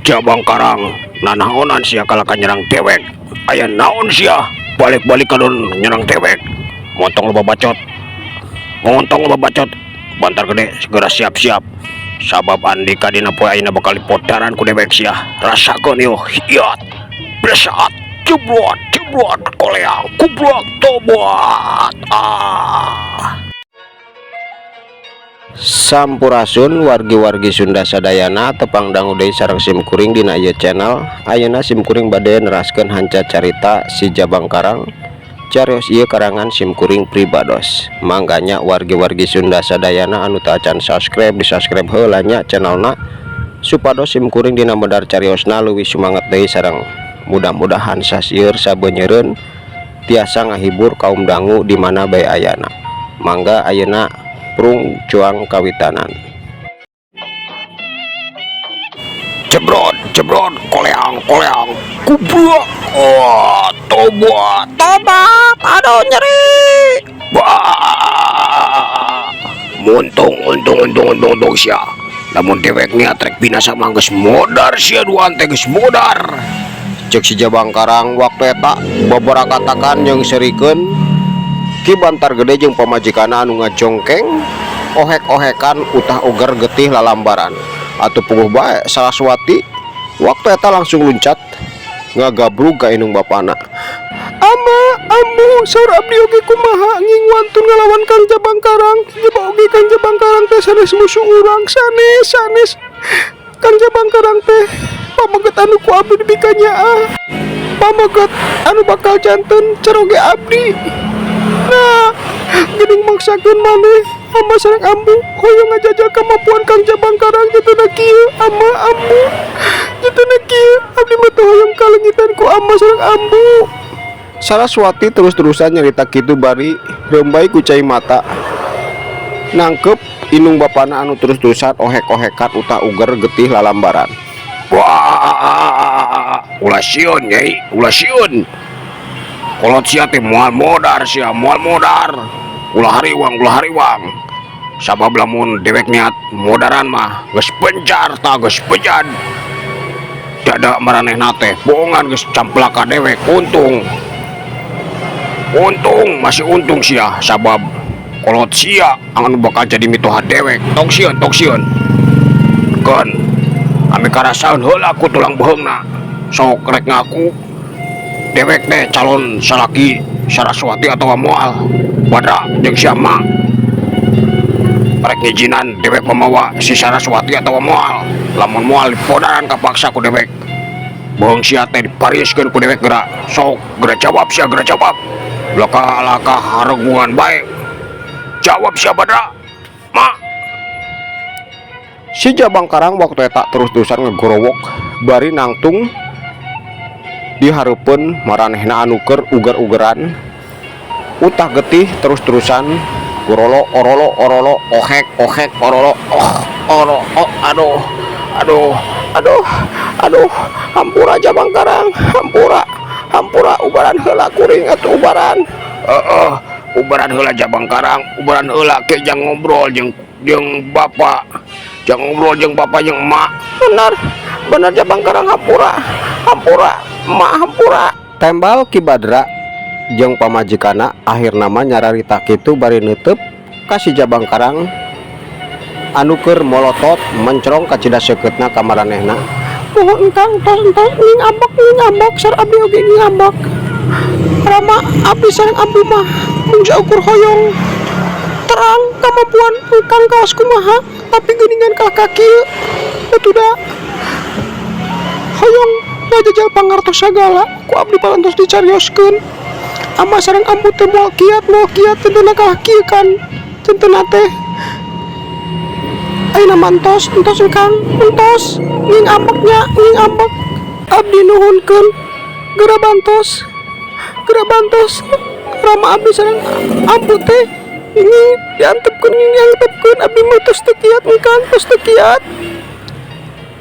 Jabang Karang, nanaonan sia kalah ka nyerang dewek? Aya naon sia balik-balik kadon nyerang dewek? Montong loba bacot, montong loba bacot. Bantar Gede, segera siap-siap, sabab andika dina poe ayeuna bakal dipodaran ku dewek. Sia rasakeun ieu. Hiat, besat, jebrot, jebrot, koleang, kublak, tobat, ah. Sampurasun, wargi-wargi Sunda sadayana. Tepang dangu deui sareng sim kuring dina ieu channel. Ayeuna sim kuring bade neraskeun hanca carita Si Jabang Karang. Carios ieu karangan sim kuring pribados. Mangga nya, wargi-wargi Sunda sadayana anu teu acan subscribe, di subscribe heula nya channelna, supados sim kuring dina medar cariosna leuwih sumanget deui, sareng mudah-mudahan sasieur sabenyeureun tiasa ngahibur kaum dangu di mana bae ayana. Mangga, ayeuna prung cuang kawitanan. Jebrot, jebrot, koleang, koleang, kublak, oh, tobat. Tobat, aduh, nyeri. Wah, untung, untung, untung, untung, untung sia. Lamun dewek niat rek binasa mah geus modar sia, duaan teh geus modar. Cek si Jabang Karang waktu eta beberapa yang serikeun Ki Bantar Gede jeung pamajikanna anu ngajongkeng, ohek-ohekan, utah uger getih lalambaran. Atuh puguh bae, Saraswati waktu eta langsung luncat ngagabrug ka indung bapana. "Ama, Ambu, saur abdi oge kumaha, nging wantun ngalawan Kang Jabang Karang? Coba oge Kang Jabang Karang teh sanes musuh urang, sanes, sanes. Kang Jabang Karang teh pameget anu ku abdi dipikanyaah, pameget anu bakal janten caroge abdi. Nah, geuning maksakeun maneh, Ama sareng Ambu, hoyong ngajajal kemampuan Kang Jabang Karang, jatuna kieu. Ama, Ambu, jatuna kieu. Abdi mah teu hoyong kalengitan ku Ama sareng Ambu." Saraswati terus-terusan nyarita kitu bari rembay ku cai mata, nangkep indung bapana anu terus-terusan ohek-ohekan, utah uger getih lalambaran. Wah, ulah sieun, Nyai, ulah sieun. Kolot sia teh moal modar sia, moal modar. Ulah hariwang, ulah hariwang. Sabab lamun dewek niat modaran mah geus pencar ta, geus pejan. Dada maranehna teh bohongan geus camplak ka dewek. Untung. Untung, masih untung sia, sabab kolot sia anu bakal jadi mitoha dewek. Tong sieun, tong sieun. Keun ameh karasaeun heula ku tulang beuheungna. Sok rek ngaku dewek teh calon salaki Saraswati atau moal? Badra jeung sia mah rek ngijinan dewek mamawa si Saraswati atau moal? Lamun moal, dipodaran kapaksa ku dewek. Beuheung sia teh dipariskeun ku dewek geura. Sok geura jawab sia, geura jawab. Laka laka haregungan bae. Jawab sia, Badra. Ma. Si Jabang Karang waktu eta terus-terusan ngegorowok bari nangtung di hareupeun maranehna anu keur uger-ugeran, utah getih, terus-terusan gorolo orolo orolo, ohek ohek, orolo oh oro oh, aduh, aduh, aduh, aduh, hampura, Jabang Karang, hampura, hampura, ubaran heula kuring atuh, ubaran." Heeh, ubaran heula, Jabang Karang, ubaran heula ke, jang ngobrol jeung jeung bapak. Jang ngobrol jeung bapak jeung emak. "Benar, benar, Jabang Karang, hampura, hampura, emak, hampura," tembal Ki Badra jeung pamajikana. Akhirna mah nyararita kitu bari neuteup ka si Jabang Karang anu keur molotot mencrong kacida seukeutna ka maranehna. "Mohon, Kang, tos, tos, nging ambek, nging ambek, saur abdi oge nging ambek. Rama abdi sareng ambu mah mung saukur hoyong terang kemampuan Kang kawas kumaha, tapi geuningan kalah ka kieu. Atuh da hoyong ngajajal pangartos sagala ku abdi parantos dicarioskeun. Ama sareng ambu teh moal kiat, moal kiat, tentuna kalah kieu kan tentuna teh. Ayeuna mah entos, entos, Kang, entos, nging ambek nya, nging ambek. Abdi nuhunkeun, geura bantos, geura bantos. Rama abdi sareng ambu teh ini diantepkeun, nging diantepkeun. Abdi mah tos teu kiat, Kang, tos teu kiat."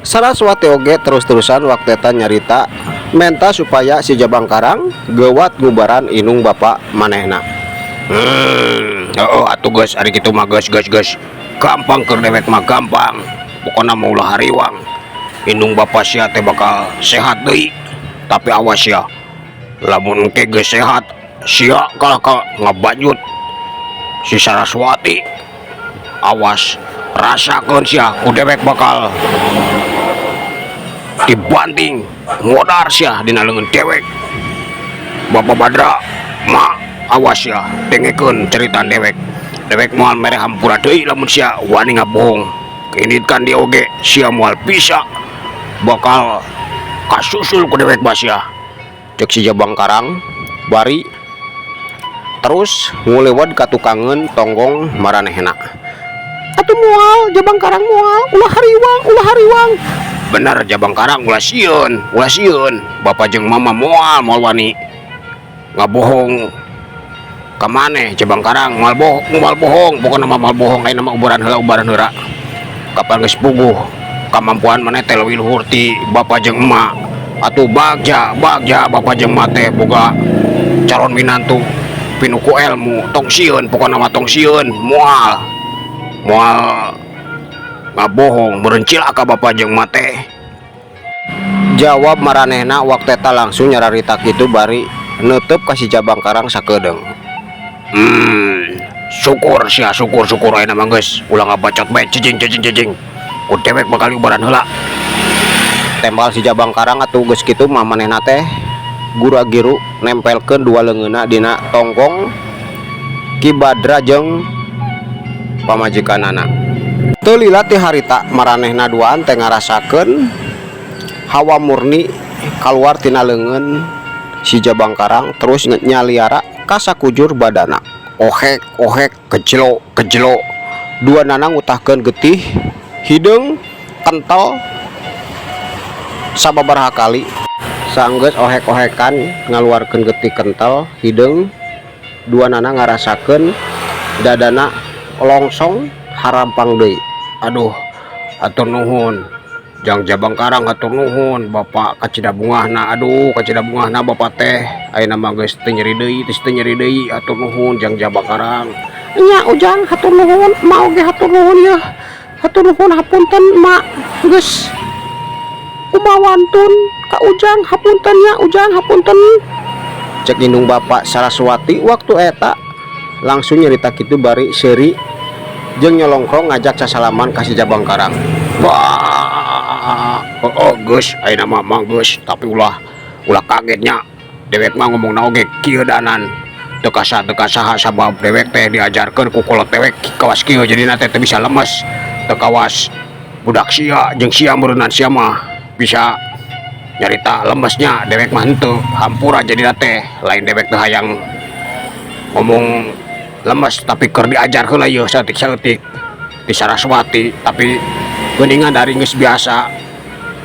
Saraswati oge terus-terusan waktu eta nyarita, menta supaya si Jabang Karang geuwat ngubaran indung bapa manehna. Oh, atuh geus, ari kitu mah geus, geus, geus. Gampang keur dewek mah, gampang. Pokona mah ulah hariwang. Indung bapa sia teh bakal sehat deui. Tapi awas ya, lamun engke geus sehat sia kalah ka ngabanjut si Saraswati, awas, rasakeun sia ku dewek bakal dibanting modar sia dina leungeun dewek. Bapak Badra, Ma, awas ya, dengekeun cerita dewek. Dewek moal mere hampura deui lamun sia wani ngabohong. Inditkan dia oge sia moal bisa, bakal kasusul ku dewek sia. Cek si Jabang Karang bari terus ngulewad ka tukangeun tonggong maranehna. Atuh moal, Jabang Karang, moal, ulah hariwang, ulah hariwang. Bener, Jabang Karang, ulah sieun, ulah sieun. Bapak jeung Mama moal moal wani ngabohong ka maneh, Jabang Karang, moal bohong, moal bohong, pokona mah moal bohong. Ayeuna mah ubaran heula, ubaran heula. Kapan geus puguh kamampuan maneh teh leuwih luhur ti bapak jeung emak. Atuh bagja, bagja bapak jeung emak teh boga calon minantu pinuh ku ilmu. Tong sieun, pokona mah tong sieun, moal moal ngabohong meureun, cilaka bapak jeung emak teh. Jawab maranehna waktu eta langsung nyararita kitu bari neuteub ka si Jabang Karang sakedeung. Syukur sia, syukur, syukur. Ayeuna mah geus ulah ngabacot bae, cicing, cicing, cicing. Ku dewek bakal ubaran heula. Tembal si Jabang Karang. Atuh geus kitu mah manehna teh gura-giru nempelkeun dua leungeunna dina tonggong Ki Badra jeung pamajikanana. Teu lila ti harita maranehna duaan teh ngarasakeun hawa murni kaluar tina leungeun si Jabang Karang, terus nyaliara ka sakujur badana. Ohek ohek, gejlo gejlo, duanana ngutahkeun getih hideung kental sababaraha kali. Sanggeus ohek-ohekan ngaluarkeun getih kental hideung, duanana ngarasakeun dadana longsong harampang deui. Aduh, hatur nuhun, Jang Jabang Karang, hatur nuhun. Bapak kacida bungahna, aduh, kacida bungahna bapak teh. Ayeuna mah geus teu nyeri deui, geus teu nyeri deui. Hatur nuhun, Jang Jabang Karang. Nya, Ujang, hatur nuhun, Mak oge hatur nuhun ya, hatur nuhun. Hapunten, Mak, geus kumawantun ka Ujang. Hapunten ya, Ujang, hapunten. Cek indung bapak Saraswati waktu eta langsung nyerita kitu bari seuri jeung nyolongkrong ngajak sasalaman ka si Jabang Karang. Wah, oh, geus, ayeuna mah mah geus, tapi ulah ulah kagetnya. Dewek mah ngomongna oge kieu danan. Teu kasa teu kasaha, sabab dewek teh diajarkeun ku kolot dewek kawas kieu, jadina teh teu bisa lemes. Teu kawas budak sia jeung sia meureunan, sia mah bisa nyarita lemesnya, dewek mah henteu. Hampura jadina teh, lain dewek teh hayang ngomong lemes, tapi keur diajar heula ieu saeutik-saeutik di Saraswati. Tapi geuningan dari geus biasa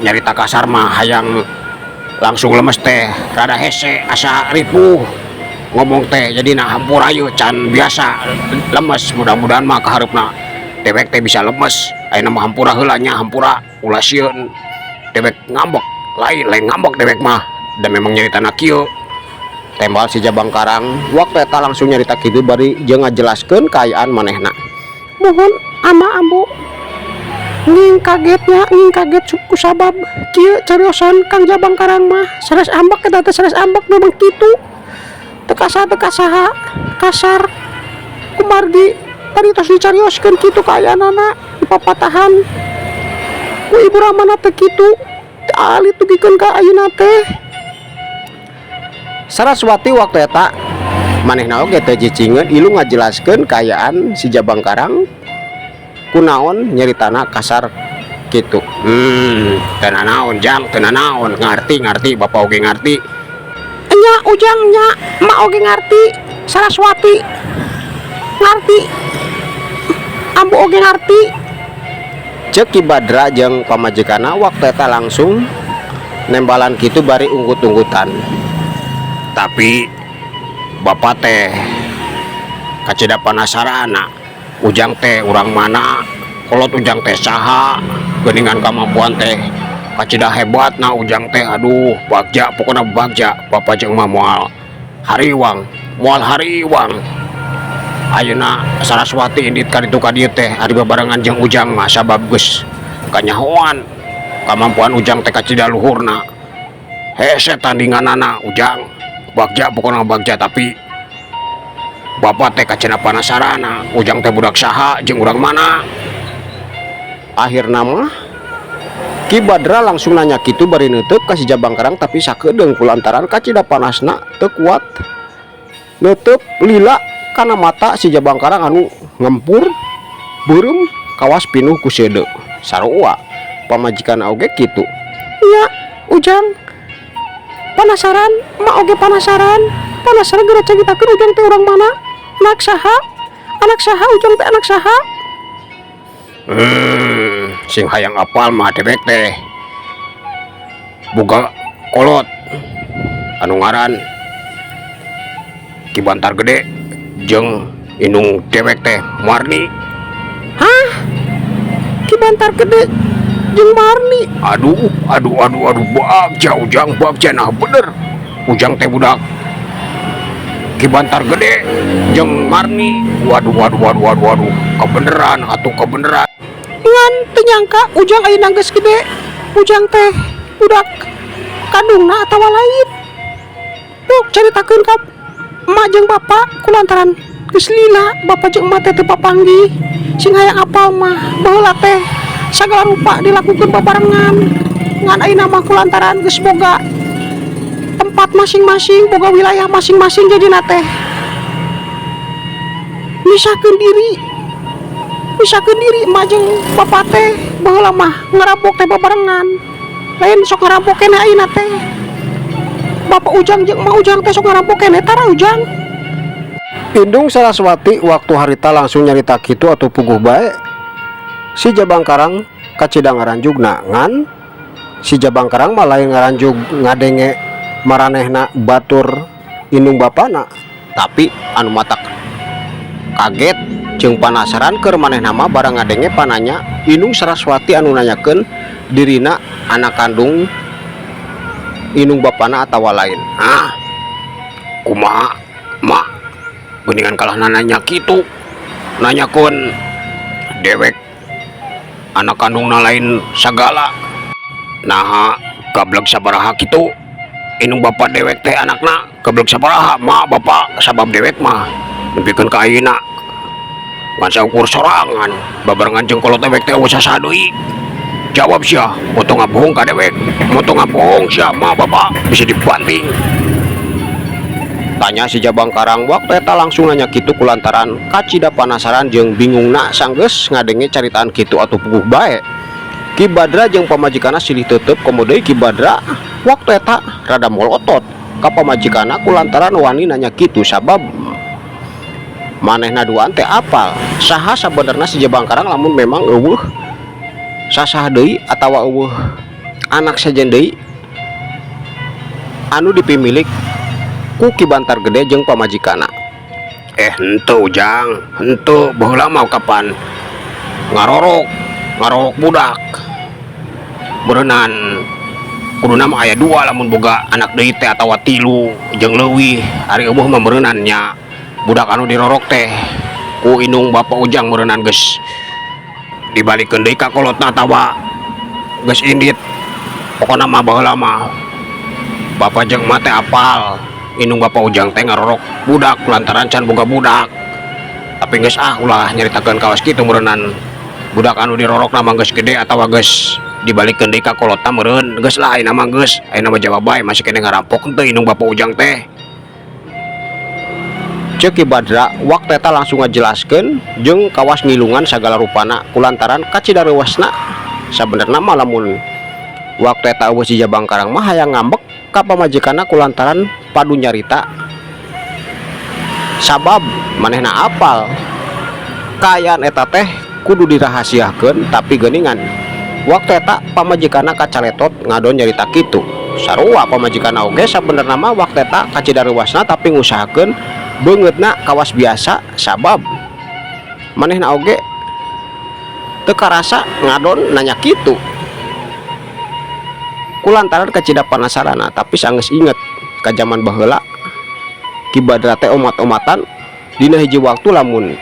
nyarita kasar mah, hayang langsung lemes teh rada hese, asa ripuh ngomong teh. Jadi nah, hampura ieu can biasa lemes. Mudah-mudahan mah kahareupna dewek teh bisa lemes. Ayeuna mah hampura heula nya, hampura, ulah sieun dewek ngambek. Lain lain ngambek dewek mah dan memang nyaritana kieu. Tembal si Jabang Karang waktu eta langsung nyarita kitu bari jeung ngajelaskeun kaayaan manehna. Mohon ama ambu nging kagetnya, nging kaget ku sabab kieu cariosan Kang Jabang Karang mah sanes ambek eta teh, sanes ambek, memang kitu, teu kasa teu kasaha kasar kumargi tadi tos dicarioskeun kitu kaayaanana, dipapatahan ku ibu ramana teh kitu, teu alit dugikeun ka ayeuna teh. Saraswati waktu eta manehna oge teu cicingeun ilu ngajelaskeun kaayaan si Jabang Karang kunaon nyaritana kasar kitu. Teu nanaon, Jang, teu nanaon, ngarti, ngarti, bapak oge ngarti. Nya, Ujang, nya, Mak oge ngarti, Saraswati ngarti, ambu oge ngarti. Cek Ki Badra jeung pamajikanna waktu eta langsung nembalan kitu bari unggut-unggutan. Tapi bapak teh kacida penasaran, Ujang teh urang mana, kolot Ujang teh saha? Geuningan kemampuan teh kacida hebat. Nah, Ujang teh, aduh, bagja, pokoknya bagja. Bapak jeung mah moal hariwang, moal hariwang. Ayeuna Saraswati indit ka ditu ka dieu teh ari babarengan jeung Ujang mah sabab geus kanyahoan. Kamampuan Ujang teh kacida luhurna. Hese tandinganana Ujang. Bagja pokona bagja, tapi bapak teh kacida panasarana. Ujang teh budak saha jeung urang mana? Akhirna mah Ki Badra langsung nanya kitu bari neuteub ka si Jabang Karang, tapi sakedeung kulantaran kacida panasna teu kuat neuteub lila kana mata si Jabang Karang anu ngempur beureum kawas pinuh ku seudeu. Sarua pamajikan oge kitu. Nya, Ujang penasaran, emak oge penasaran, penasaran geura caritakeun Ujang teh urang mana, anak saha, anak saha Ujang teh, anak saha. Sing hayang apal mah dewek teh boga kolot anu ngaran Ki Bantar Gede jeung indung dewek teh Marni. Hah? Ki Bantar Gede jeung Marni? Aduh, aduh, aduh, aduh, bagja Ujang, bagja. Nah, bener Ujang teh budak Ki Bantar Gede jeung Marni. Waduh, waduh, waduh, waduh, waduh, kebeneran atau kebeneran. Ngan teu nyangka Ujang ayeuna geus gede, Ujang teh budak kandungna atawa lain. Tuh, caritakeun ka emak jeung bapak kulantaran geus lila bapak jeung emak teh teu papanggih. Sing hayang apal mah baheula teh sagala rupa dilakukeun babarengan, ngan ayeuna mah kulantaran geus boga tempat masing-masing, boga wilayah masing-masing, jadina teh misahkeun diri, misahkeun diri emak jeung bapak teh. Baheula mah ngerampok teh babarengan, lain sok ngerampok keneh. Ayeuna teh bapak Ujang jeung emak Ujang teh sok ngerampok keneh tara, Ujang? Indung Saraswati waktu harita langsung nyarita kitu atau puguh bae si Jabang Karang kacida ngaranjugna. Ngan si Jabang Karang mah lain ngaranjug ngadenge maranehna batur indung bapana, tapi anu matak kaget jeung panasaran keur manehna mah barang ngadenge pananya Indung Saraswati anu nanyakeun dirina anak kandung indung bapana atawa lain. Ah, kumaha, mak? Geuningan kalah nanya kitu, nanyakeun dewek anak kandungna lain sagala. Naha gablek sabaraha kitu indung bapak dewek teh? Anakna gablek sabaraha, mak, bapak? Sabab dewek mah nepikeun ka ayeuna ngan saukur sorangan babarengan jeung kolot dewek teh euweuh sasaha deui. Jawab sia, moto ngabohong ka dewek, moto ngabohong sia, mak, bapak, bisa dibanting. Tanya si Jabang Karang waktu eta langsung nanya kitu kulantaran kacida panasaran jeung bingungna sanggeus ngadenge caritaan kitu atau puguh bae Ki Badra jeung pamajikanna silih teuteup. Komo deui Ki Badra waktu eta rada molotot ka pamajikanna kulantaran wani nanya kitu, sabab manehna duaan teh apal saha sabenerna si Jabang Karang lamun memang euweuh sasaha deui atawa euweuh anak sejen deui anu dipimilik ku Ki Bantar Gede jeung pamajikanna. Eh, henteu, Ujang, henteu. Baheula mah kapan ngarorok ngarorok budak berenang kuduna mah aya dua lamun boga anak deui teh atawa tilu jeung leuwih. Ari euweuh mah meureunan nya budak anu dirorok teh ku indung bapak Ujang meureunan geus dibalikeun deui ka kolotna atawa geus indit. Pokona mah baheula mah bapak jeung emak teh apal indung bapak Ujang teh ngarorok budak lantaran can boga budak. Tapi geus ah, ulah nyaritakeun kawas kitu. Meureunan budak anu dirorokna mah geus gede atawa geus dibalikeun deui ka kolotna meureun. Geus lah, ayeuna mah geus, ayeuna mah jawab bae, masih keneh ngarampok henteu indung bapak Ujang teh? Ceuk Ki Badra waktu eta langsung ngajelaskeun jeung kawas ngilungan sagala rupana kulantaran kacida reuwasna. Sabenerna mah lamun waktu eta euweuh si Jabang Karang mah hayang ngambek ka pamajikanna kulantaran padu nyarita, sabab manehna apal kaayaan eta teh kudu dirahasiakeun. Tapi geuningan waktu eta pamajikanna kacaletot ngadon nyarita kitu. Sarua pamajikanna oge sabenerna mah waktu eta kacida reuwasna, tapi ngusahakeun beungeutna kawas biasa, sabab manehna oge teu karasa ngadon nanya kitu kulantaran kacida panasarana. Tapi sanggeus inget ka zaman baheula Ki Badra teh omat-omatan dina hiji waktu lamun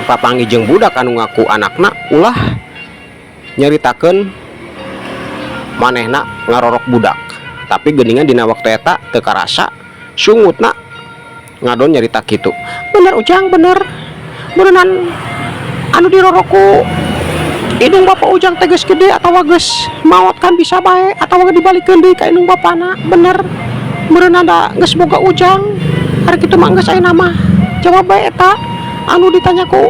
papanggih jeung budak anu ngaku anakna ulah nyaritakeun. Manehna ngarorok budak, tapi geuningan dina waktu eta teu karasa sungutna ngadon nyarita kitu. Bener, Ujang, bener. Beneran anu dirorok ku indung bapak Ujang teh geus gede atau geus maot, kan bisa bae, atau dibalikeun deui ka indung bapana. Bener, meureun da geus boga Ujang. Ari kitu mah geus, ayeuna mah jawab bae eta anu ditanya ku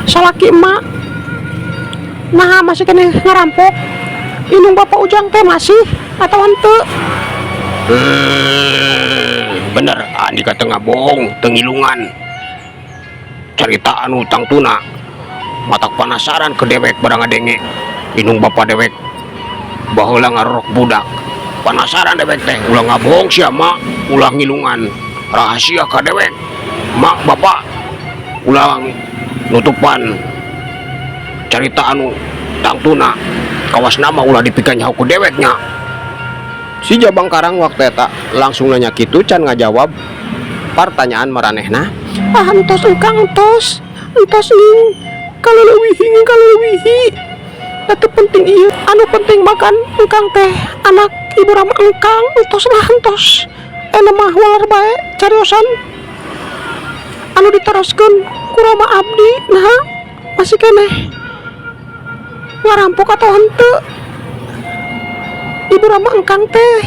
salaki emak. Nah, masih keneh ngarampok indung bapak Ujang teh, masih atau henteu? Bener, Andika teu ngabohong, teu ngilungan. Carita anu tangtuna matak penasaran ke dewek barang ngadenge indung bapak dewek baheula ngarorok budak. Penasaran dewek teh. Ulah ngabohong sia, Mak, ulah ngilungan rahasia ka dewek. Mak, bapak, ulah nutupan carita anu tangtuna. Kawas nama ulah dipikanyaho ku deweknya. Si Jabang Karang waktu eta langsung nanya kitu can ngajawab pertanyaan maranehna. Ah, entos, Engkang, entos, entos ning kaleuwihi, ning kaleuwihi. Da teu penting ieu, anu penting makan Engkang teh anak ibu rama Engkang. Entos lah, entos. Enak mah waler bae cariosan anu diteruskeun ku rama abdi. Nah, masih keneh ngarampok atau henteu ibu rama Engkang teh?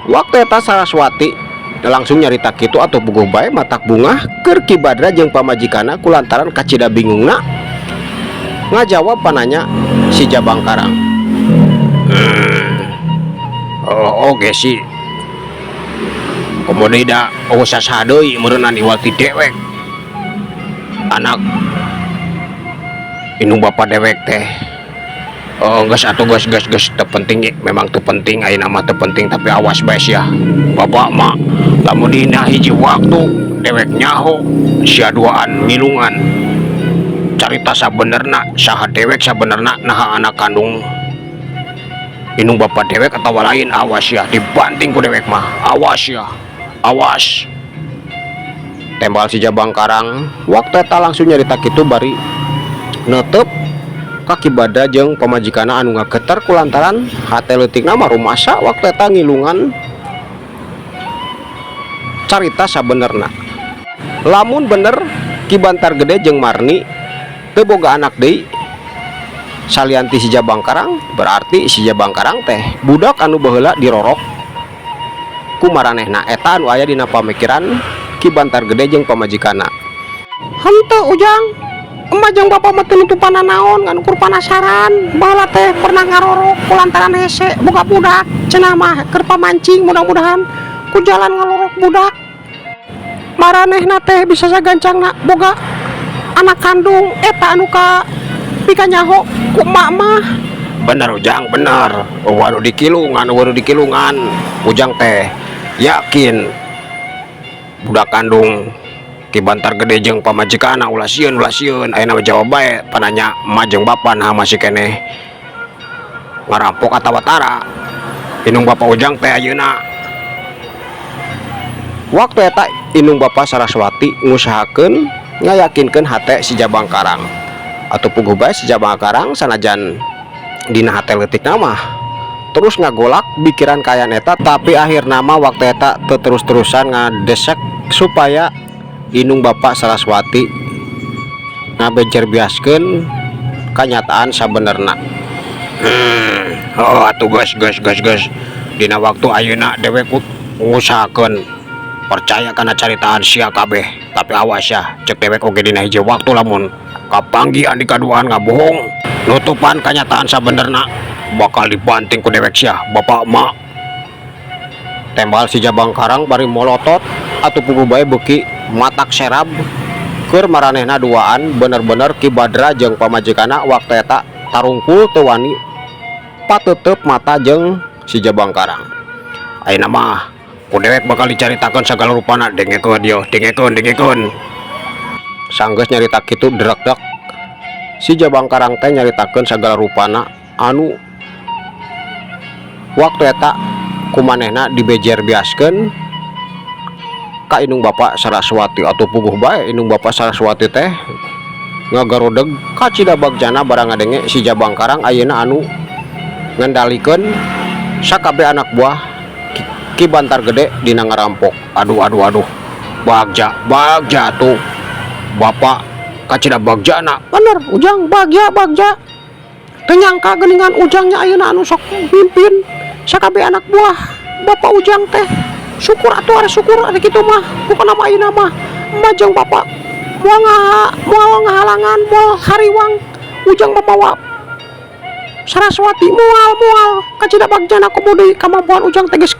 Waktu eta Saraswati langsung nyarita kitu atau puguh bae matak bungah keur Ki Badra jeung pamajikanna kulantaran kacida bingungna ngajawab pananya si Jabang Karang. Oh, oke sih. Kemudian da oh saha deui meureunnan iwal ti dewek. Anak indung bapak dewek teh. Oh, geus atuh, geus, geus, geus, teu penting, memang teu penting ayeuna mah, teu penting, tapi awas bae sia. Bapak mah lamun dina hiji waktu dewek nyaho sia duaan ngilungan carita sabenerna saha dewek sabenerna, naha anak kandung indung bapak dewek atau lain, awas ya, dibanting ku dewek mah. Awas ya, awas. Tembal si Jabang Karang waktu eta langsung nyarita kitu bari netep ka Ki Badra jeung pamajikanna anu ngageter kulantaran hate leutikna mah rumasa waktu eta ngilungan carita sabenerna. Lamun bener Ki Bantar Gede jeung Marni teu boga anak deui salian ti si Jabang Karang, berarti si Jabang Karang teh budak anu baheula dirorok ku maranehna. Eta anu aya dina pamikiran Ki Bantar Gede jeung pamajikanna. Henteu, Ujang. Emak jeung bapak mah teu nutupan naon, ngan ukur penasaran. Baheula teh pernah ngarorok kulantaran hese boga budak cenah mah keur pamancing, mudah-mudahan ku jalan ngalorok budak maranehna teh bisa sagancangna boga anak kandung. Eta anu ka pikanyaho ku emak mah. Bener, Ujang, bener. Waduh, dikilungan, waduh, dikilungan. Ujang teh yakin budak kandung Ki Bantar Gede jeung pamajikanna. Ulah sieun, ulah sieun. Ayeuna mah jawab bae pananya emak jeung bapa, nah masih keneh ngarampok atawa tara indung bapak Ujang teh ayeuna? Waktu eta indung bapa Saraswati ngusahakeun ngayakinkeun hate si Jabang Karang atau puguh bae si Jabang Karang sanajan dina hate leutikna mah terus ngagolak pikiran kayan eta, tapi akhirna mah waktu eta teu terus-terusan ngadesek supaya indung bapak Saraswati ngabejerbiaskeun kanyataan sabenerna. Oh atuh, geus, geus, geus, geus. Dina waktu ayeuna dewek ngusahakeun percaya kana caritaan sia kabeh, tapi awas ya, cek dewek oge dina hiji waktu lamun kapanggih andika duaan ngabohong nutupan kanyataan sabenerna, bakal dibanting ku dewek sia, bapak mak. Tembal si Jabang Karang bari molotot atau puguh bae beuki matak serab keur maranehna duaan. Bener-bener Ki Badra jeung pamajikanna waktu eta tarungkul teu wani patetep mata jeung si Jabang Karang. Ayeuna mah ku dewek bakal dicaritakeun sagala rupana. Dengekeun yo, dengekeun, dengekeun. Sanggeus nyarita kitu drekdek si Jabang Karang teh nyaritakeun sagala rupana anu waktu eta ku manehna dibejer biaskeun ka indung bapak Saraswati atau puguh bae indung bapak Saraswati teh. Ngagarodeg kacida bagjana barang ngadenge si Jabangkarang ayeuna anu ngendalikeun sakabeh anak buah Ki Bantar Gede dina ngarampok. Aduh, aduh, aduh, bagja, bagja tuh bapak, kacida bagjana. Bener, Ujang, bagja, bagja. Teu nyangka geuningan Ujangnya ayeuna anu sok mimpin sakabeh anak buah Bapak Ujang teh. Syukur atuh, ari syukur ari kitu mah. Pokona mah ayeuna mah emak jeung bapak moal ngahalangan, moal hariwang Ujang mamawa Saraswati, moal, moal. Kacida bagjana, komo deui kamampuan Ujang teh geus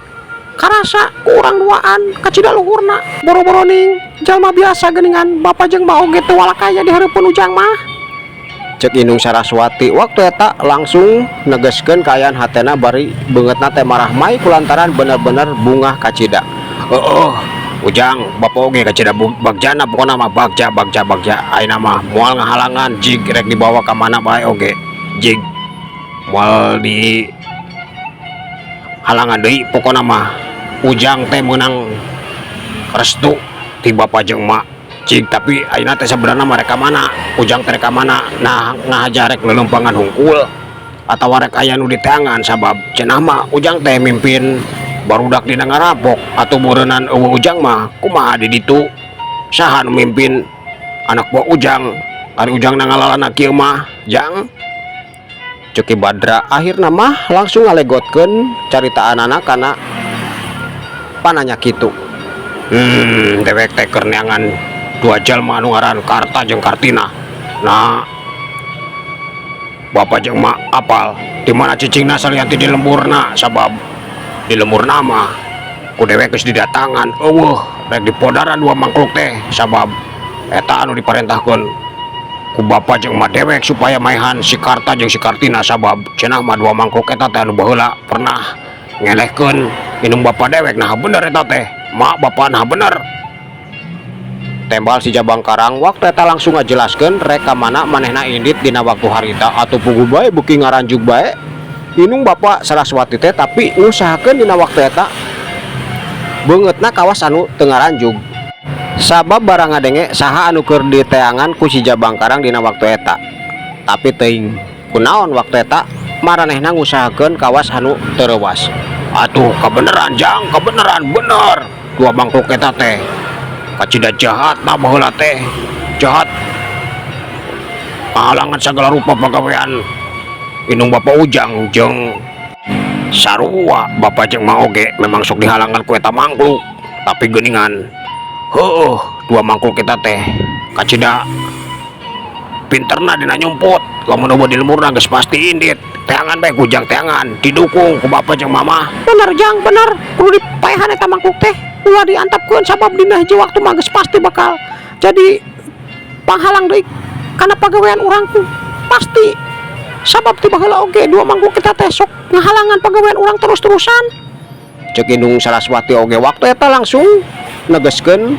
karasa ku urang duaan, kacida luhurna. Boro-boro ning jalma biasa geuningan, bapak jeung emak oge teu walakaya di hareupeun Ujang mah. Cek Indung Saraswati waktu eta langsung negeskeun kaayaan hatena bari beungeutna teh marahmai kulantaran bener-bener bungah kacida. Heeh, Ujang, bapak oge kacida bagjana. Pokona mah bagja, bagja, bagja. Ayeuna mah moal ngahalangan, jig rek dibawa ka mana bae oge jig moal di halangan deui. Pokona mah Ujang teh meunang restu ti bapak jeung emak, cig. Tapi ayeuna teh sebenarnya mereka mana Ujang teh, rek ka mana? Nah, ngahaja rek lelempangan hungkul atawa rek aya nu diteangan? Sabab cenah mah Ujang teh mimpin barudak dina ngarampok, atau meureunan euweuh Ujang mah kumaha di ditu? Saha nu mimpin anak buah Ujang, ari Ujang na ngalalana kieu mah, Jang? Cek Ki Badra akhirna mah langsung ngalegotkeun caritaanana kana pananya kitu. Dewek teh keur neangan dua jalma anu ngaran Karta jeung Kartina. Nah, bapak jeung mak apal di mana cicingna salian ti di lemburna? Sabab di lemburna mah ku dewek geus didatangan, euweuh. Rek dipodaran dua mangkluk teh, sabab eta anu diparentahkeun ku bapak jeung emak dewek supaya maehan si Karta jeung si Kartina, sabab cenah mah dua mangkluk eta teh anu baheula pernah ngelehkeun indung bapak dewek. Nah, bener eta teh, mak, bapak? Nah, bener? Tembal si Jabangkarang waktu eta langsung ngajelaskeun rek ka mana manehna indit dina waktu harita. Atau puguh bae beuki ngaranjug bae indung bapak Saraswati teh, tapi ngusahakeun dina waktu eta beungeutna kawas anu teu ngaranjug, sabab barang ngadenge saha anu keur diteangan ku si Jabangkarang dina waktu eta. Tapi teuing kunaon waktu eta maranehna ngusahakeun kawas anu teu reuas. Atuh kebenaran, Jang, kebenaran bener. Dua mangkuk eta teh kacida jahat. Nah, baheula teh jahat, halangan segala rupa pagawean indung bapak Ujang jeung sarua bapak jeung emak oge memang sok dihalangan ku eta mangkluk. Tapi geuningan heueuh, dua mangkluk eta teh kacida pinterna dina nyumput. Lamun euweuh di lemburna geus pasti indit. Teangan bae ku Ujang, teangan, didukung ku bapak jeung mama. Bener, Jang, bener. Kudu dipaehan eta mangkuk teh, ulah diantapkeun, sabab dina hiji waktu mah geus pasti bakal jadi panghalang deui kana pagawean urang tuh pasti, sabab ti baheula oge dua mangkuk kita teh sok ngahalangan pagawean urang terus-terusan. Cek Indung Saraswati oge waktu eta langsung negeskeun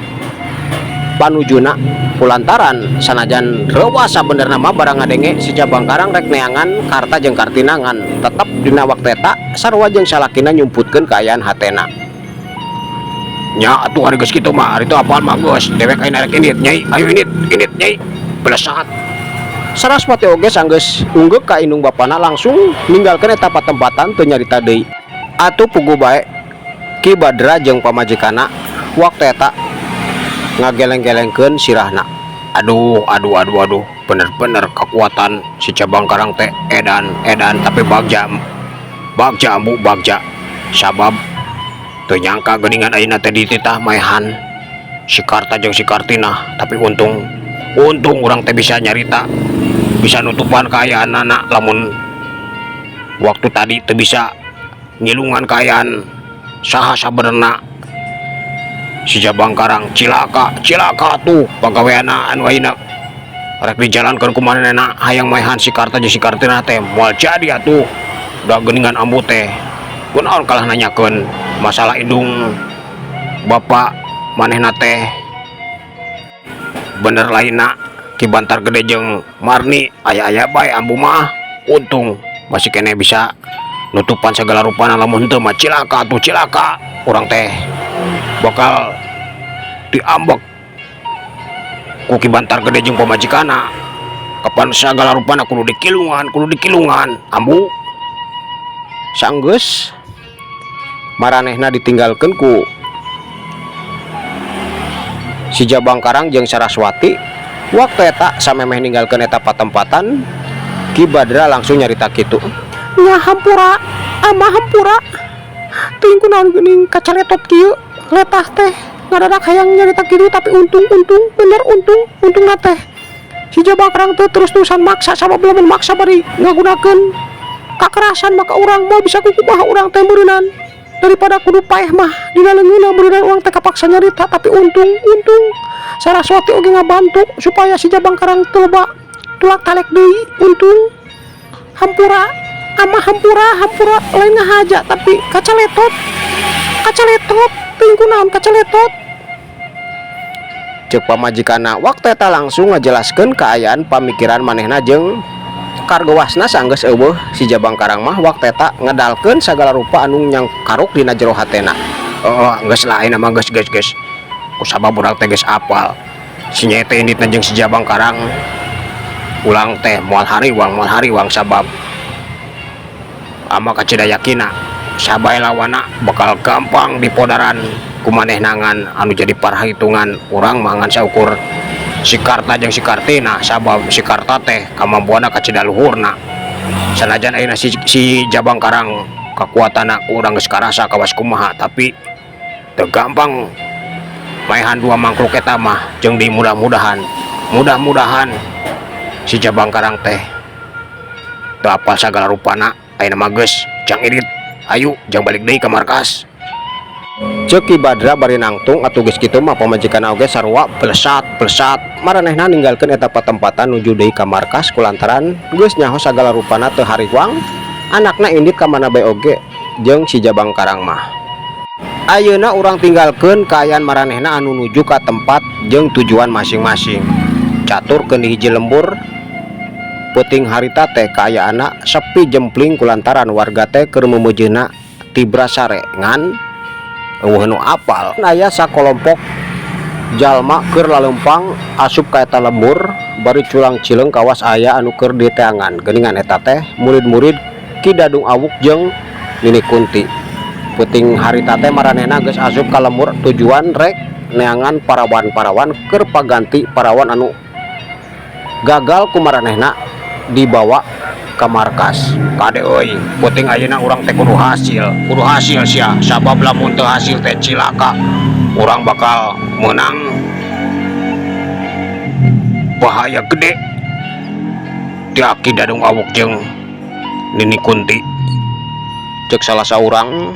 panujuna kulantaran sanajan reuas sabenerna mah barang ngadenge si Jabangkarang rek neangan Karta jeung Kartina, ngan tetep dina waktu eta sarua jeung salakina nyumputkeun kaayaan hatena. Nya atuh, ari geus kitu mah, ari teu apal mah geus dewek ayeuna rek indit, Nyai. Ayo indit, indit, Nyai, belesat. Saraswati oge sanggeus unggeuk ka indung bapana langsung ninggalkeun eta patempatan, teu nyarita deui. Atuh puguh bae Ki Badra jeung pamajikanna waktu eta ngageleng-gelengkeun sirahna. Aduh, aduh, aduh, aduh, bener-bener kekuatan si Jabangkarang teh edan, edan. Tapi bagja, bagja, ambu, bagja, sabab teu nyangka geuningan ayeuna teh dititah maehan si Karta jeung si Kartina. Tapi untung, untung urang teh bisa nyarita, bisa nutupan kaayaan anak. Lamun waktu tadi teu bisa ngilungan kaayaan saha sabenerna si Jabangkarang, cilaka, cilaka tuh pagaweana anu ayeuna rek dijalankeun ku manehna hayang maehan si Karta jeung si Kartina teh moal jadi atuh. Da geuningan ambu teh kunaon kalah nanyakeun masalah indung bapak manehna teh bener lainna Ki Bantar Gede jeung Marni. Aya-aya bae ambu mah. Untung masih keneh bisa nutupan segala rupana, lamun henteu mah cilaka tuh, cilaka urang teh, bakal diambek ku Ki Bantar Gede jeung pamajikanna. Kapan sagala rupana kudu dikilungan ambu. Sanggeus maranehna ditinggalkeun ku si Jabang Karang jeung Saraswati, waktu eta samemeh ninggalkeun eta patempatan, Ki Badra langsung nyarita kitu. Nya, hampura, ama, hampura. Teuing kunaon geuning kacaletot kieu letah teh ngadadak hayang nyarita kitu, tapi untung, untung bener, untung, untung teh si Jabang Karang teh terus-terusan maksa, sabab lamun maksa bari ngagunakeun kakerasan maka urang mau bisa kukumaha urang teh meureunan. Daripada kudu paeh mah dina leungeunna meureunan urang teh kapaksa nyarita. Tapi untung, untung Saraswati oge ngabantu supaya si Jabang Karang teu loba tulak talek deui. Untung. Hampura, ama, hampura, hampura, lain ngahaja tapi kacaletot, kacaletot, teuing kunaon kacaletot. Cek pamajikanna waktu eta langsung ngajelaskeun kaayaan pamikiran manehna jeung kargewasna sanggeus euweuh si Jabang Karang mah waktu eta ngedalkeun sagala rupa anu nyangkaruk dina jero hatena. Oh, geus lah, ayeuna mah geus, geus, geus. Kusabab urang teh geus apal si Nyai teh inditna jeung si Jabang Karang, ulang teh moal hariwang, moal hariwang, sabab ama kacida yakina sabae lawana bakal gampang dipodaran ku manehna. Ngan anu jadi parhitungan urang mah ngan saukur si Karta jeung si Kartina, sabab si Karta teh kamampuanna kacida luhurna. Sanajan ayeuna si Jabang Karang kekuatanna ku urang geus karasa kawas kumaha, tapi teu gampang maehan dua mangkluk eta mah. Jeung di mudah-mudahan, mudah-mudahan si Jabang Karang teh teu apal sagala rupana. Ayeuna mah geus, jang irit, ayo jang balik deui ka markas. Cek Ki Badra bari nangtung. Atuh geus kitu mah pamajikan oge sarua blesat blesat maranehna ninggalkeun eta patempatan nuju deui ka markas kulantaran geus nyaho sagala rupana teu hariwang anakna indit ka mana bae oge jeung si Jabang Karang mah. Ayeuna urang tinggalkeun kaayaan maranehna anu nuju ka tempat jeung tujuan masing-masing. Caturkeun di hiji lembur. Peuting harita teh kaayaanna sepi jempling kulantaran warga teh keur meumeujeuna tibra sare, ngan euweuh nu apal aya sakolompok jalma keur lalempang asup ka eta lembur bari culang cileung kawas aya anu keur diteangan. Geuningan eta teh murid-murid Ki Dadung Awuk jeung Nini Kunti. Peuting harita teh maranehna geus asup ka lembur tujuan rek neangan parawan-parawan keur paganti parawan anu gagal ku maranehna dibawa ka markas. Kade euy, penting ayeuna urang teh kudu hasil, kudu hasil sia, sabab lamun teu hasil teh cilaka. Urang bakal menang bahaya gede ti Aki Dadung Awuk jeung Nini Kunti. Cek salah saurang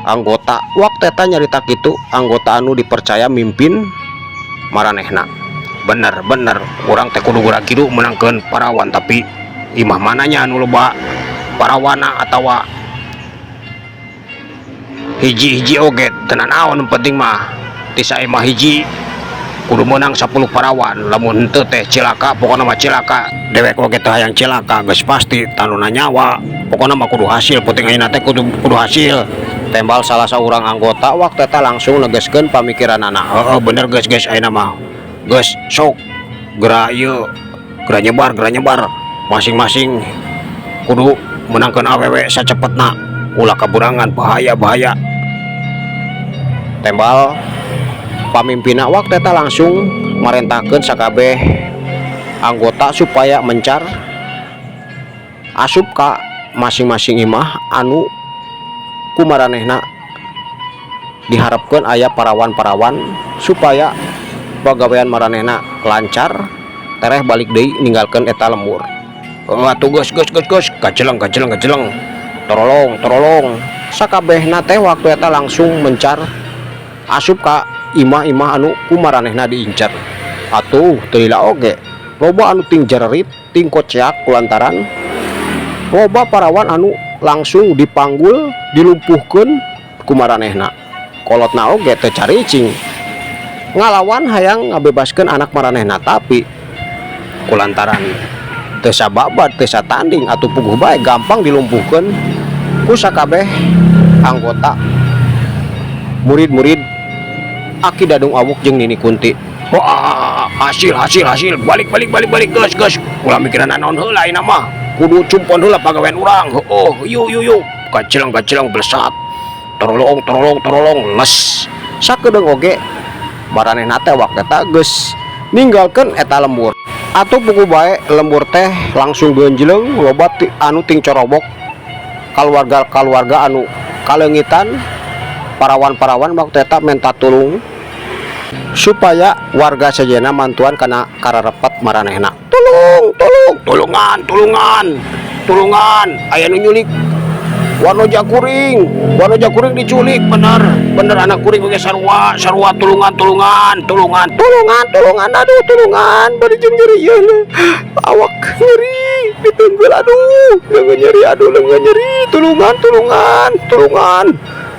anggota waktu eta nyarita kitu, anggota anu dipercaya mimpin maranehna. Bener, bener, urang teh kudu geura kitu menangkeun parawan, tapi imah mananya anu loba parawana atawa hiji-hiji oge teu naon, penting mah ti saimah hiji kudu menang 10 parawan. Lamun henteu teh cilaka, pokona mah cilaka. Dewek oge teh hayang cilaka, geus pasti tanuna nyawa. Pokona mah kudu hasil, penting ayeuna teh kudu kudu hasil. Tembal salah seorang anggota waktu eta langsung negeskeun pamikiranana. Heeh, bener, geus, geus, ayeuna mah geus, sok geura ieu, geura nyebar, geura nyebar, masing-masing kudu menangkeun awewe sacepetna, ulah kaburangan, bahaya, bahaya. Tembal pamimpinna waktu eta langsung marentahkeun sakabeh anggota supaya mencar asup ka masing-masing imah anu kumaranehna diharapkeun aya parawan-parawan supaya pagawean maranehna lancar tereh balik deui ninggalkeun eta lembur. Oh, atuh geus, geus, geus, geus, kajeleng, kajeleng, kajeleng. Torolong, torolong, sakabehna teh waktu eta langsung mencar asup ka imah-imah anu kumaranehna diincar. Atuh teu lila oge loba anu ting jererit ting koceak kulantaran loba parawan anu langsung dipanggul, dilumpuhkeun kumaranehna. Kolotna oge teu caricing ngalawan hayang ngabebaskeun anak maranehna, tapi kulantaran teu sababad, teu satanding, atuh puguh bae gampang dilumpuhkeun ku sakabeh anggota murid-murid Aki Dadung Awuk jeung Nini Kunti. Wah, hasil, hasil, hasil. Balik, balik, balik, balik, geus, geus. Ulah mikiran naon heula ayeuna mah. Kudu cumpon heula pagawean urang. Oh, yuk, yuk, yuk. Kaceleng, kaceleng, blesat. Torolong, torolong, torolong, les. Sakedeung oge maranehna teh waktu eta geus ninggalkeun eta lembur. Atuh puguh bae lembur teh langsung geunjleung, loba anu ting corobok, kaluarga-kaluarga anu kaleungitan parawan-parawan waktu eta menta tulung supaya warga sejenna mantuan kana kararepet maranehna. Tulung, tulung. Tulungan, tulungan, tulungan. Aya nu nyulik wanoja kuring, wanoja kuring diculik, bener, bener, anak kuring oge sarua, sarua, tulungan, tulungan, tulungan. Tulungan, tulungan, aduh, tulungan, bari jeung nyeri yeun. Awak nyeri, ditenggel, aduh, leungeun nyeri, aduh, leungeun nyeri, tulungan, tulungan, tulungan.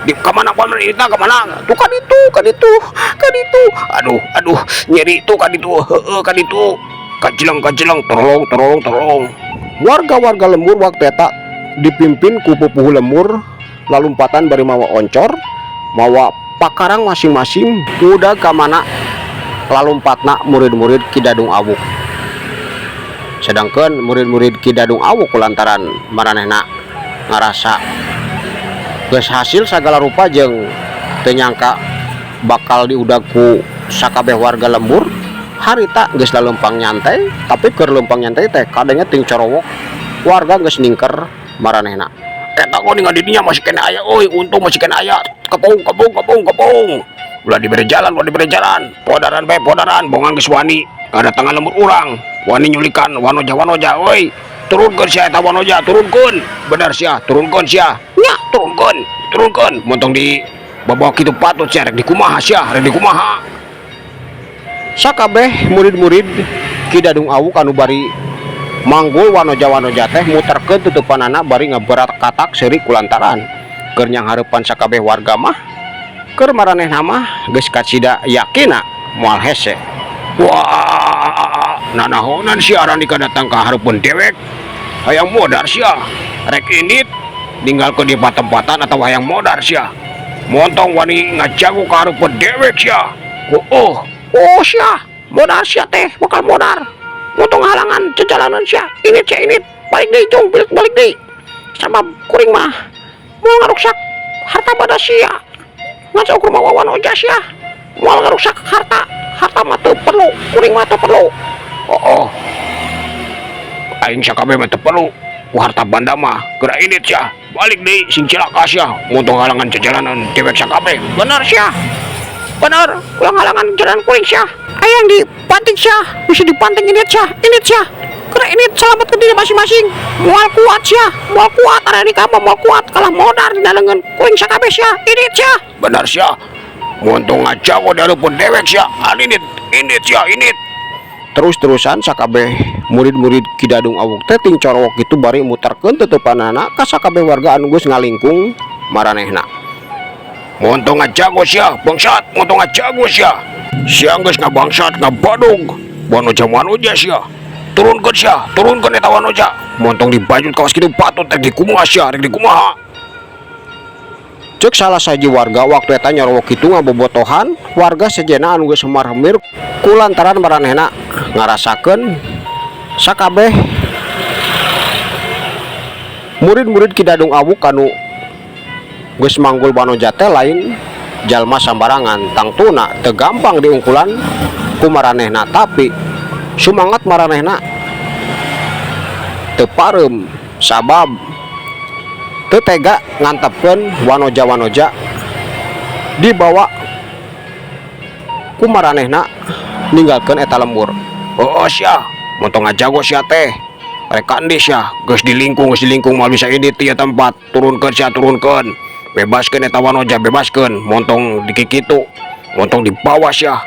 Di kemana paman ini, kemana? Tuh kan itu, kan itu, kan itu. Aduh, aduh, nyeri itu kan itu, heeh, kan itu. Kajeleng, kajeleng, tolong, tolong, tolong. Warga-warga lembur waktu eta dipimpin ku pupuhu lembur lalumpatan bari mawa oncor, mawa pakarang masing-masing, udah ka mana lalumpatna murid-murid Ki Dadung Awuk. Sedangkan murid-murid Ki Dadung Awuk, lantaran maranehna ngarasa geus hasil sagala rupa jeung teu nyangka bakal diudag ku sakabeh warga lembur harita, geus laleumpang nyantai. Tapi keur leumpang nyantai teh kadangnya ting corowok warga geus ningker maranehna. Eta kok ningali dinya masih keneh aya euy, untung masih keneh aya. Kepung, kepung, kepung, kepung. Ulah diberi jalan, ulah diberi jalan. Podaran bae, podaran, bongan geus wani ngadatangan lembur urang. Wani nyulikan wanoja-wanoja euy. Turunkeun sia eta wanoja, turunkeun. Bener sia, turunkeun sia. Nya, turunkeun, turunkeun. Montong di babawa kitu patut sia rek dikumaha sia, rek dikumaha. Sakabeh murid-murid Ki Dadung Awuk anu bari manggul wanoja-wanoja teh muterkeun tutupanana bari ngaberakatak seuri kulantaran keur nyanghareupan sakabeh warga mah keur maranehna mah geus kacida yakina moal hese. Wah, nanahonan sia arandika datang ka hareupeun dewek. Hayang modar sia. Rek indit ninggalkeun di patempatan atau hayang modar sia. Montong wani ngajago ka hareupeun dewek sia. Oh, oh. Oh sia, modar sia teh, bakal modar. Montong halangan jejalanan sia, ini sia ini, balik deui cung, balik, balik deui. Sabab kuring mah moal ngaruksak harta banda sia. Ngan saukur mawa wanoja sia. Moal ngaruksak harta, harta mah teu perlu, kuring mah teu perlu. Oh, oh. Aing sakabeh mah teu perlu ku harta banda mah. Geura indit sia. Balik deui, sing cilaka sia. Montong halangan jejalanan dewek sakabeh. Bener sia. Bener, ulah halangan jalan kuring sia. Hayang dipanting sia, bisa dipanting, ini sia, ini sia. Kena ini selamat ke diri masing-masing. Moal kuat sia, moal kuat ada di kamu, moal kuat kalah modar di dalengan kuring sakabeh sia. Ini sia. Bener sia. Montong ngajago di hareupeun dewek sia. Ah, indit, indit sia, indit. Terus-terusan sakabeh murid-murid Ki Dadung Awuk teh ting corowok itu bari muterkeun tutupanana ka sakabeh warga anu geus ngalingkung maranehna. Montong ngajago sia, bangsat, montong ngajago sia. Sia geus ngabangsat, ngabadog. Wanoja wanoja sia. Turunkeun sia, turunkeun eta wanoja. Montong dibajut kawas kitu patut rek dikumaha sia, rek dikumaha. Cek salah sahiji warga waktu eta nyorowok itu ngabobotohan warga sejenna anu geus hemar-hemir kulantaran maranehna ngarasakeun sakabeh murid-murid Ki Dadung Awuk anu geus manggul wanoja teh lain jalma sambarangan, tangtuna teu gampang diungkulan ku maranehna. Tapi sumangat maranehna teu pareum sabab teu tega ngantepkeun wanoja-wanoja dibawa ku maranehna ninggalkeun eta lembur. Oh, sia, montong ngajago sia teh. Rek endi sia, geus dilingkung moal bisa indit ieu tempat. Turunkeun sia, turunkeun. Bebaskeun eta wanoja, bebaskeun. Montong dikikitu, montong dibawa sia.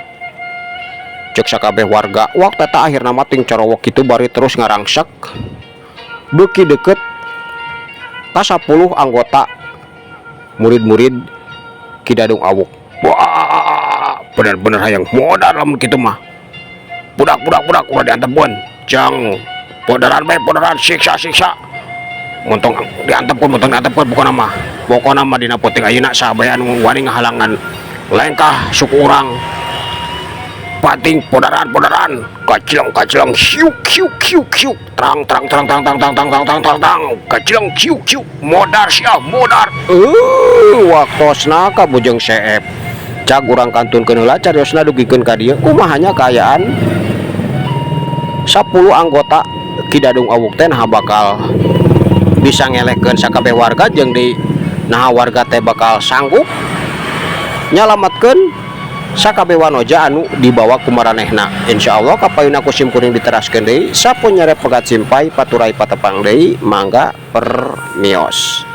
Cek sakabeh warga waktu eta akhirna mah ting corowok kitu bari terus ngarangsek beuki deket ka 10 anggota murid-murid Ki Dadung Awuk. Wah, bener-bener hayang modar lamun kitu mah. Budak, budak, budak, ulah diantepkeun. Jang podaran bae, podaran, siksa, siksa. Montong diantepkeun, montong diantepkeun pokona mah. Pokona mah dina peuting ayeuna saha bae anu wani ngahalangan lengkah suku urang. Pating podaran-podaran, kacileng kacileng, hiuk hiuk hiuk hiuk, terang terang terang terang terang terang terang terang terang terang, kacileng hiuk hiuk, modar sia modar. Waktosna ka Bujeng Seep. Cag urang kantunkeun heula cariosna dugikeun ka dieu kumaha nya kaayaan 10 anggota Ki Dadung Awuk teh, naha bakal bisa ngelehkeun sakabeh warga jeung di naha warga teh bakal sanggup nyalamatkeun sakabeh wanoja anu dibawa ku maranehna. Insyaallah kapayuna ku sim kuring diteraskeun deui. Sampun nyere pegat simpay paturay patepang deui, mangga permios.